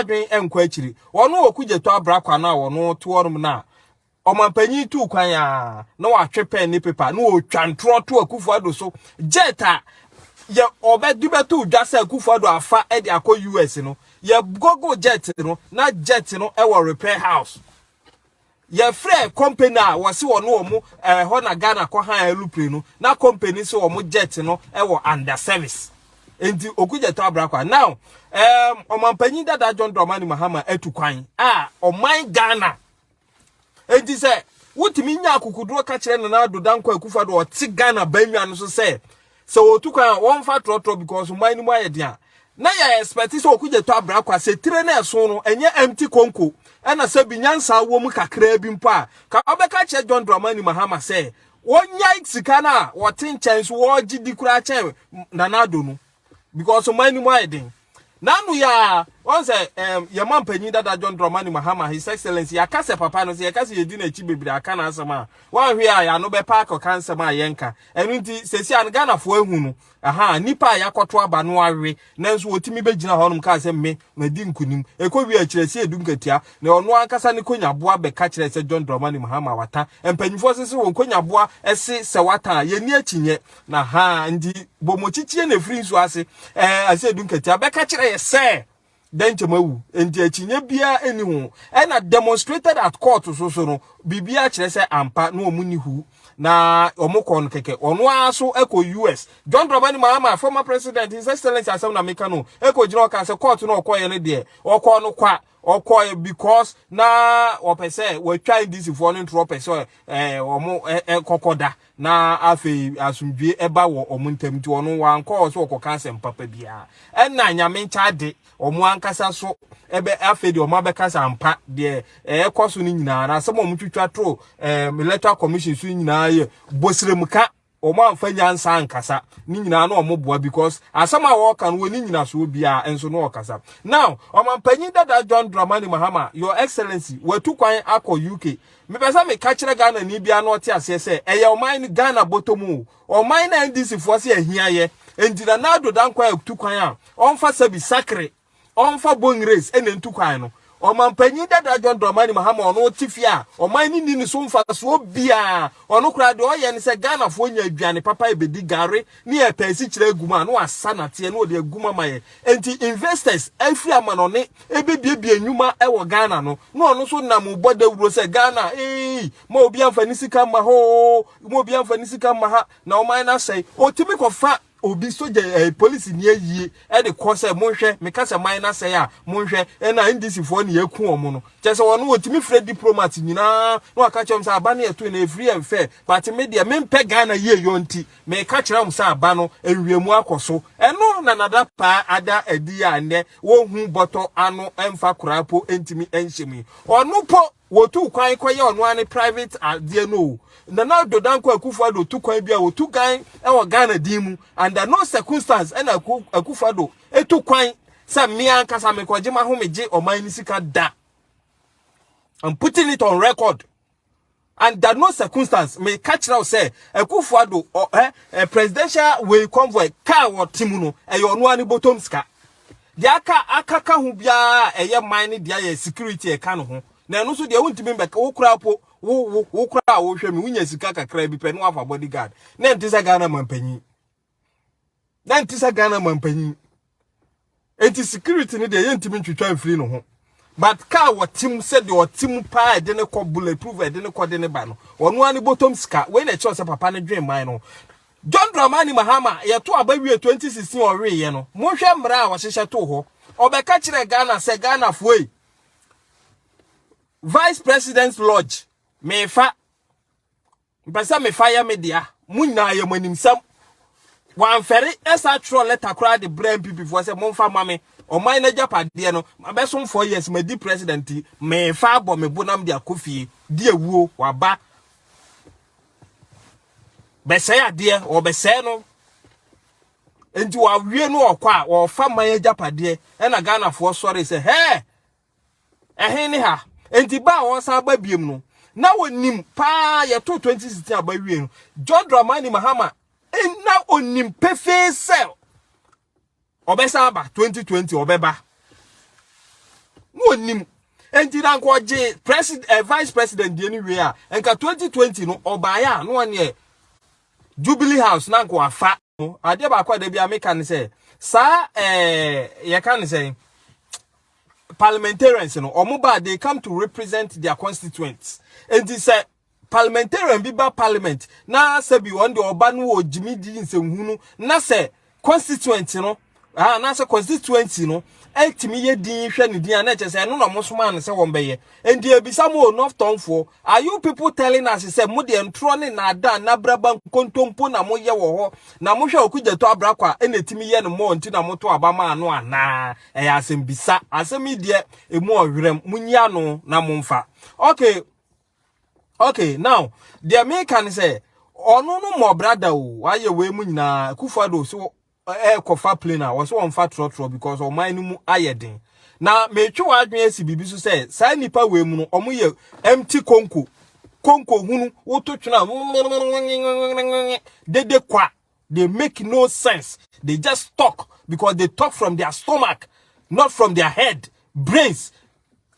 adwen nkɔ akyiri. Wɔn Okudzeto Ablakwa no a wɔn to hɔnom no a ɔmanpanyin tuu kwan a na watwe pen ne paper na ɔtwa ntorɔ to Akufo Addo so. Jet a yɛ ɔbɛde bɛto dwa sɛ Akufo Addo afa de akɔ US no, yɛ google jet no na jet no ɛwɔ repair house. Yɛfrɛ company a wɔsi wɔn wɔn ɛhɔ na Ghana kɔ han aeroplane no na company sɛ wɔn jet no ɛwɔ under service. Nti Okudzeto Ablakwa now, ɔmanpanyin dada John Dramani Mahama atu kwan a ɔman Ghana. Nti sɛ wotumi nya akokoduro ka kyerɛ Nana Addo Dankwa Akufo Addo ɔte Ghana bannwa no so sɛ wɔtu kwan a wɔmfa trɔtrɔ because ɔman no mu ayɛ den a, na yɛ expect sɛ Okudzeto Ablakwa sɛ tire no ɛso no ɛnyɛ empty konko, ɛna sɛ bi nyansa wɔ mu kakraa bi mpo a, ka ɔbɛka kyerɛ John Dramani Mahama sɛ wɔnya sika no a wɔte nkyɛn so wɔregye di koraa kyɛn Nana Addo no because ɔman no mu ayɛ den. Nanu yɛ a wɔn sɛ yɛma mpanyin dada John Dramani Mahama, His Excellency, yɛaka sɛ papa no sɛ yɛka sɛ yɛdi n'akyi bebree aka n'asɛm a wɔahwɛ a yɛano bɛpa akɔka nsɛm a yɛnka. Ɛno nti sɛsi a no Ghanafoɔ ahu no aha nipa a yɛakɔto aba no awe, nanso wɔtumi bɛgyina hɔnom kaa sɛ me madi nkonim. Ɛkɔ wie akyerɛ sɛ edu nkatia na ɔno ankasa ne konyaboa bɛka kyerɛ sɛ John Dramani Mahama wata. Mpanyinfoɔ sɛ wɔn konyaboa ɛse sɛ wata a yɛni akyinyɛ na ha nti bɔmmɔkyikyie na efiri nsuo ase ase edu nkatia bɛka kyerɛ yɛ sɛ dɛnkyɛm awu, nti akyinyɛ biara ɛni ho. Ɛna demonstrated at court so no biribiara kyerɛ sɛ ampa na wɔn ni hu na wɔn kɔ no kɛkɛ. Ɔno ara so ɛkɔ US. John Dramani Mahama, former president, His Excellency, asɛm na meka no, ɛkɔ gyina ɔka sɛ court no ɔkɔyɛ no deɛ ɔkɔ no kwa, ɔkɔ because na ɔpɛ sɛ wɔatwa NDC foɔ no ntorɔ, pɛ sɛ wɔn ɛkɔkɔ da na afei asomdwe ɛba wɔ wɔn ntam, nti ɔno wankɔ sɛ ɔkɔka asɛm papa biara. Ɛna Nyame nkyɛ de wɔn ankasa so ɛbɛ afei deɛ wɔn abɛka sɛ ampa deɛ ɛɛkɔ so no nyinaa na asɛm a wɔn twitwa to Electoral Commission so nyinaa yɛ bosiremka. Wɔn amfa nyansa ankasa ne nyinaa na wɔn boa because asɛm a wɔreka no wɔ ne nyinasoɔ biara nso na ɔkasa. Now ɔmanpanyin dada John Dramani Mahama, Your Excellency, watu kwan akɔ UK. Mepɛ sɛ meka kyerɛ Ghana ni biara na ɔte aseɛ sɛ ɛyɛ ɔman no Ghana bɔtɔ mu o. Ɔman na NDC foɔ sɛ ahia yɛ nti na Nana Dankwa atu kwan a ɔmfa sɛbi sakre ɔmfa bone race ɛna ntu kwan no. Ɔmanpanyin dada John Dramani Mahama ɔno te fie a ɔman ne ni ne so mfasoɔ biara. Ɔno koraa deɛ ɔyɛ ne sɛ Ghanafoɔ nya aduane papa ebedi gari ne yɛ pɛɛsi kyerɛ agu mu a na wasa nateɛ na ɔde agu mu ama yɛ. Nti investors afiri amanɔne ebebiebie nnwuma ɛwɔ Ghana no na ɔno nso nam bɔ dawuro sɛ Ghana ma obi amfa ne sika mma hɔ, ma obi amfa ne sika mma ha na ɔman no asɛe. Ɔtumi kɔfa obi sogya polisi ni ayie ɛde kɔ sɛ monhwɛ meka sɛ man no asɛe a monhwɛ. Ɛna NDC foɔ ne yɛku wɔn no kyerɛ sɛ wɔn wɔtumi frɛ diplomat nyinaa na waka kyerɛ wɔn sɛ aba no yɛto no efiri yɛn fɛ, but me deɛ mempɛ Ghana yie yɔ nti meka kyerɛ wɔn sɛ aba no nwiemu akɔ so. Ɛno na nada paa ada adi a nnɛ wɔhu bɔtɔ ano ɛmfa koraa po ntumi nhyɛ mu yi. Ɔno po wɔtu kwan kɔyɛ ɔno ane private adeɛ no o. Nana Addo Dankwa Akufo Addo tu kwan bi a wɔtu gan ɛwɔ Ghana din mu, under no circumstance ɛna Akufo Addo etu kwan sɛ mmea ankasa mekɔgye ma ahomegye ɔman ne sika da. I'm putting it on record, under no circumstance. Meka kyerɛ wo sɛ Akufo Addo ɛ ɛ presidential way convoy car wɔte mu no ɛyɛ ɔno ani bɔtɔm sika. Deɛ aka akaka ho biara ɛyɛ man ne deɛ yɛ security ɛka no ho na ɛno nso deɛ wontumi mbɛka. Wo koraa po wo koraa a wohwɛ mi wonya sika kakra bi pɛ na wafa bodyguard na nte sɛ Ghana mampanyin, na nte sɛ Ghana mampanyin. Enti security no deɛ yɛntumi ntwitwa mfiri no ho, but car wɔte mu sɛdeɛ ɔte mu paa ɛde ne kɔ bulletproof ɛde ne kɔ de ne ba no ɔno ani bɔtɔm sika. Wei na ɛkyerɛ sɛ papa no dwen man no. John Dramani Mahama yɛto aba wie 2016 ɔweeɛ no, monhwɛ mmara a wɔhyehyɛ too hɔ. Ɔbɛka kyerɛ Ghana sɛ Ghanafoɔ yi, Vice President Lodge mefa mpɛ sɛ mefa yɛ me dea, mo nyinaa yɛ mo animsɛm. Wamfɛre ɛsa twerɛ letter koraa de brɛ NPP foɔ sɛ momfa ma me ɔman no agyapadeɛ no. Mabɛsom 4 years madi president yi, mefa abɔ me bo nam de akɔ fie di awuo. Waba bɛsɛe adeɛ ɔbɛsɛe no nti wawie no ɔkɔ a wɔfa man agyapadeɛ. Ɛna Ghanafoɔ sɔre sɛ hɛɛ ɛhe ne ha? Nti ba a wɔsan ba biem no na wɔnim paa yɛto 2016 aba wie no, John Dramani Mahama na onim pefee sɛ ɔbɛsan aba 2020 ɔbɛba. Na onim. Enti na nka ɔgye president, vice president deɛ no wie a, nka 2020 no ɔbaeɛ a, na ɔneɛ Jubilee House na nka wafa no. Adeɛ baako a da bi a meka ne sɛ saa yɛka ne sɛ parliamentarians no, ɔmo ba, they come to represent their constituents. Enti sɛ parliamentarian bi ba parliament na sɛbi wɔn deɛ ɔba no wɔ gyimi di nsɛmhunu na sɛ constituent no, ah, na sɛ constituency no ɛtumi yɛ din hwɛ ne din a, na kyerɛ sɛ ɛno na mo soma no sɛ wɔn bɛyɛ. Nti ebisa mo o, North Tonfoɔ, are you people telling us sɛ mo deɛ ntorɔ ne naada nabraba nkontompo na mo yɛ wɔ hɔ na mo hwɛ Okudzeto Ablakwa ɛna etumi yɛ no mɔ nti na mo to aba maa no anaa? Ɛyɛ asɛm bisa. Asɛm yi deɛ, emu ɔwerɛm, mo nyi ano na mo nfa. Okay, now deɛ meka ne sɛ ɔno no mɔ brada o, wayɛ wei mu nyinaa. Akufo-Addo so ɛɛkɔfa plane a wɔsɛ wɔmfa trɔtrɔ because ɔman no mu ayɛ den. Na metwe w'adwene asi biribi so sɛ saa nipa wei mu no, ɔmo yɛ empty konko konko hunu woto twena dede kwa. They make no sense. They just talk because they talk from their stomach, not from their head. Brains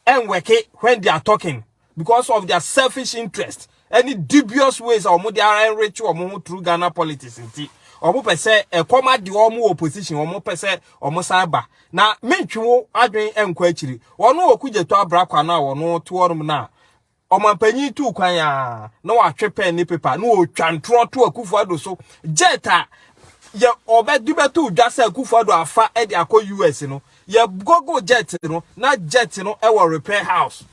and work when they are talking because of their selfish interest, any dubious ways a wɔn de ara enrich wɔn ho through Ghana politics. Nti wɔn pɛ sɛ ɛkɔm adi wɔn wɔ opposition, wɔn pɛ sɛ wɔn san ba. Na mentwe wo adwene nkɔ akyiri. Wɔn wɔ Okudzeto Ablakwa no a wɔn to wɔn na ɔmanpanyin tu kwan a, na watwe pen ne paper na wɔtwa ntorɔ to Akufo-Addo so. Jet a yɛ ɔbɛdi bɛto dwa sɛ Akufo-Addo afa de akɔ US no, yɛ google jet no na jet no wɔ repair house.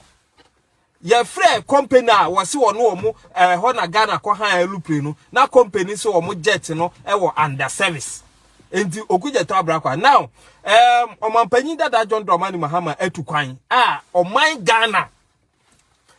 Yɛfrɛ company a wɔsi wɔn wɔn ɛhɔ na Ghana kɔ han aeroplane no, na company sɛ wɔn jet no ɛwɔ under service. Nti Okudzeto Ablakwa now, ɔmanpanyin dada John Dramani Mahama atu kwan a ɔman Ghana.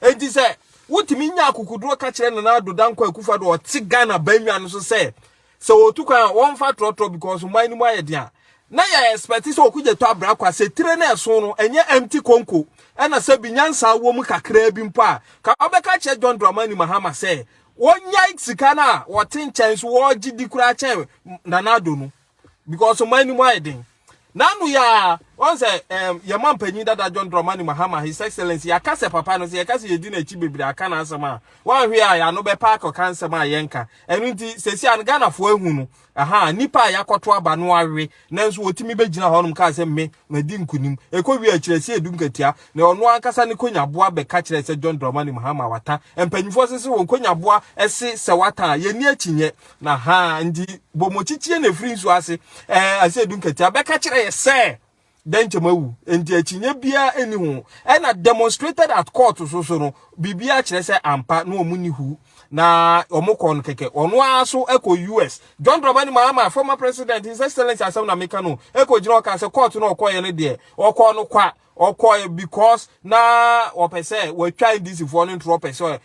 Nti sɛ wotumi nya akokoduro ka kyerɛ Nana Addo Dankwa Akufo-Addo ɔte Ghana bannwa no so sɛ wɔtu kwan a wɔmfa trɔtrɔ because ɔman no mu ayɛ den a, na yɛ expect sɛ Okudzeto Ablakwa sɛ tire na ɛso no ɛnyɛ empty konko, ɛna sɛ bi nyansa wɔ mu kakraa bi mpo a, ka ɔbɛka kyerɛ John Dramani Mahama sɛ wɔnya sika no a wɔte nkyɛn so wɔgye di koraa kyɛn Nana Addo no because ɔman no mu ayɛ den. Nanu ya wɔn sɛ yɛma mpanyin dada John Dramani Mahama, His Excellency, yɛaka sɛ papa no sɛ yɛka sɛ yɛdi n'akyi bebree aka n'asɛm a wɔahwɛ a yɛano bɛpa akɔka nsɛm a yɛnka. Ɛno nti sɛsi a no Ghanafoɔ ahu no aha nipa a yɛakɔto aba no awe, nanso wɔtumi bɛgyina hɔnom kaa sɛ me madi nkonim. Ɛkɔ wie akyerɛ sɛ edu nkatia na ɔno ankasa ne konyaboa bɛka kyerɛ sɛ John Dramani Mahama wata. Mpanyinfoɔ sɛ wɔn konyaboa ɛse sɛ wata a yɛni akyinyɛ na ha. Nti bɔmmɔkyikyie na efiri nsuo ase ɛsɛ edu nkatia bɛka kyerɛ yɛ sɛ dɛnkyɛm awu. Nti akyinyɛ biara ɛni ho. Ɛna demonstrated at court so no, biribiara kyerɛ sɛ ampa na wɔn ni hu na wɔn kɔ no kɛkɛ. Ɔno ara so ɛkɔ US. John Dramani Mahama, former president, His Excellency, asɛm na meka no, ɛkɔ gyina ɔka sɛ court no ɔkɔyɛ no deɛ, ɔkɔ no kwa, ɔkɔ because na ɔpɛ sɛ wɔatwa NDC foɔ no ntorɔ, pɛ sɛ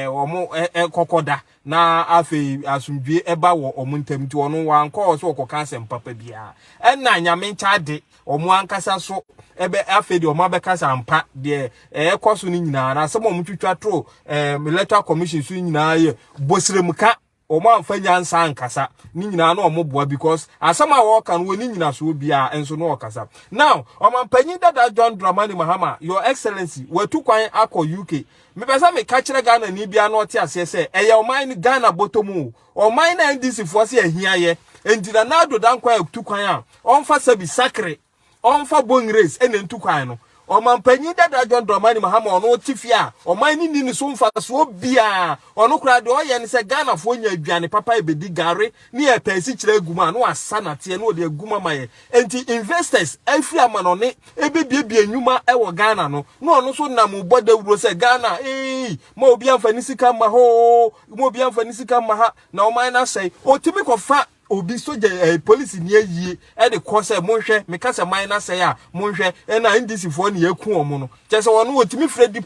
wɔn ɛkɔkɔ da na afei asomdwie ɛba wɔ wɔn ntam. Nti ɔno wankɔ sɛ ɔkɔka asɛm papa biara. Ɛna Nyame nkyɛn de wɔn ankasa so ɛbɛ afei deɛ wɔn abɛka sɛ ampa deɛ ɛɛkɔ so no nyinaa na asɛm a wɔn twitwa to Electoral Commission so nyinaa yɛ bosiremka. Wɔn amfa nyansa ankasa ne nyinaa na wɔn boa because asɛm a wɔreka no wɔ ne nyinasoɔ biara nso na ɔkasa. Now ɔmanpanyin dada John Dramani Mahama, Your Excellency, watu kwan akɔ UK. Mepɛ sɛ meka kyerɛ Ghana ni biara na ɔte aseɛ sɛ ɛyɛ ɔman no Ghana bɔtɔ mu o. Ɔman na NDC foɔ sɛ ahia yɛ nti na Nana Addo Dankwa atu kwan a ɔmfa sɛbi sakre, ɔmfa bone race ɛna ntu kwan no. Ɔmanpanyin dada John Dramani Mahama, ɔno te fie a ɔman ne ni ne so mfasoɔ biara. Ɔno koraa deɛ ɔyɛ ne sɛ Ghanafoɔ nya aduane papa ebedi gare ne yɛ pɛɛsi kyerɛ agu mu a na wasa nateɛ na ɔde agu mu ama yɛ. Nti investors afiri amanɔne ebebiebie nnwuma ɛwɔ Ghana no, na ɔno nso nam bɔ dawuro sɛ Ghana ma obi amfa ne sika mma hɔ, ma obi amfa ne sika mma ha na ɔman no asɛe. Otumi kɔfa obi sogya polisi ni ayie ɛde kɔ sɛ monhwɛ meka sɛ man no asɛe a monhwɛ. Ɛna NDC foɔ ne yɛku wɔn no kyerɛ sɛ wɔn wɔtumi frɛ di.